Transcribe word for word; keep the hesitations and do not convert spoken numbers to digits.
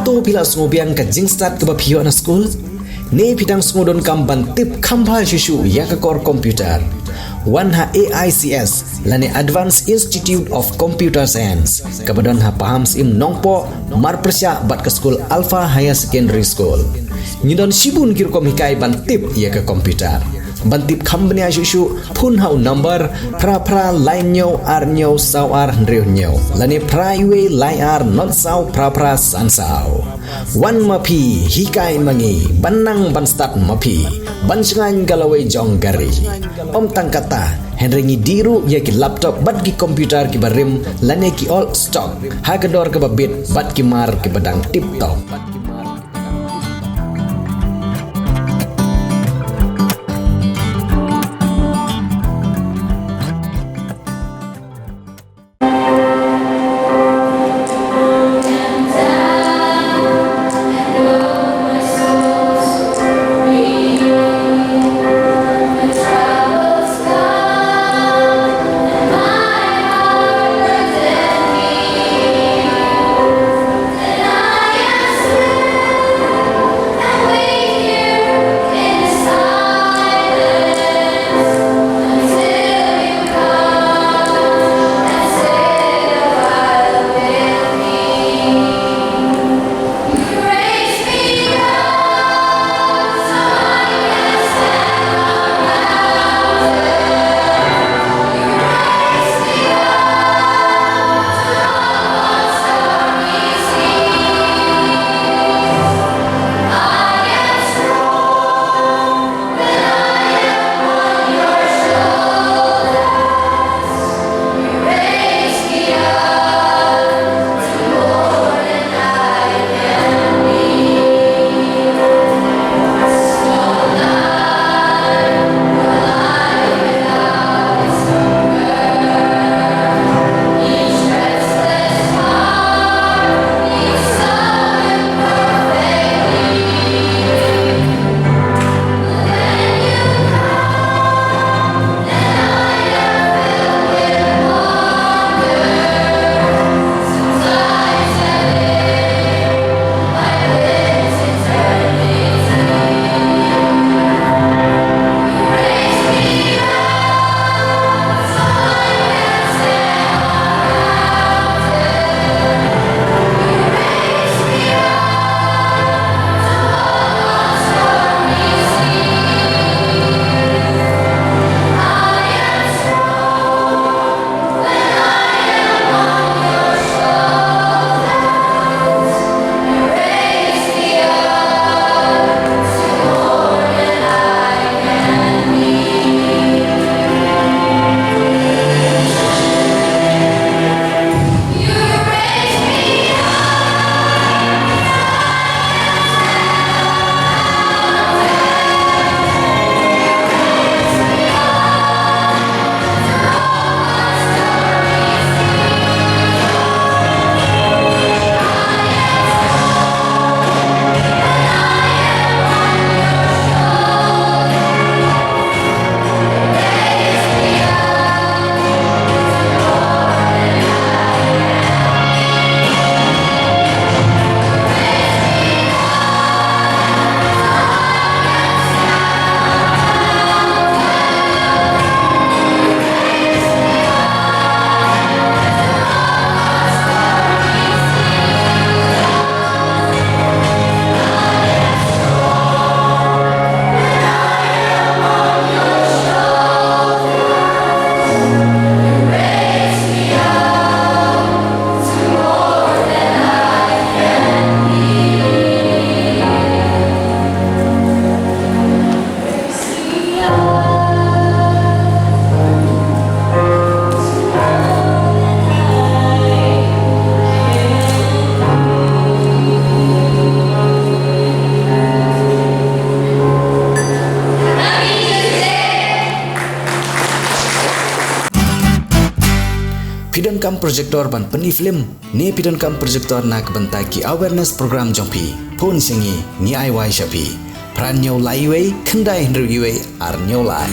Phi la sngewbiang ka jingstad kaba phi ïoh na skul? Ne phi dang sngewdonkam ban tip kham bha shuh shuh ïa ka kor computer? Wan ha A I C S lane Advanced Institute of Computer Science, kaba don ha Pahamsyiem Nongpoh, marpyrshah bad ka skul Alpha Higher Secondary School. Ngi don shibun ki rukom hikai ban tip ïa ka computer. Ban tip kham bniah shuh shuh, phone ha u number phra phra lai hynñiew ar hynñiew saw ar hynriew hynñiew lane phra wei lai ar not saw phra phra san saw. Wan ma phi, hikai ma ngi, ban nang ban stad ma phi, ban shngaiñ ka lawei jong ka ri. Ym tang katta, hynrei ngi dih ruh ïa ki laptop bad ki computer kiba rim lane ki old stock ha ka dor kaba bit bad ki mar kiba dang tip top. Phi donkam projector ban pyni film? Ne phi donkam projector na ka bynta ki awareness program jong phi? Phone sha ngi, ngi ai wai sha phi. Phra hynñiew lai wei, khyndai hynriew wei, ar hynñiew lai.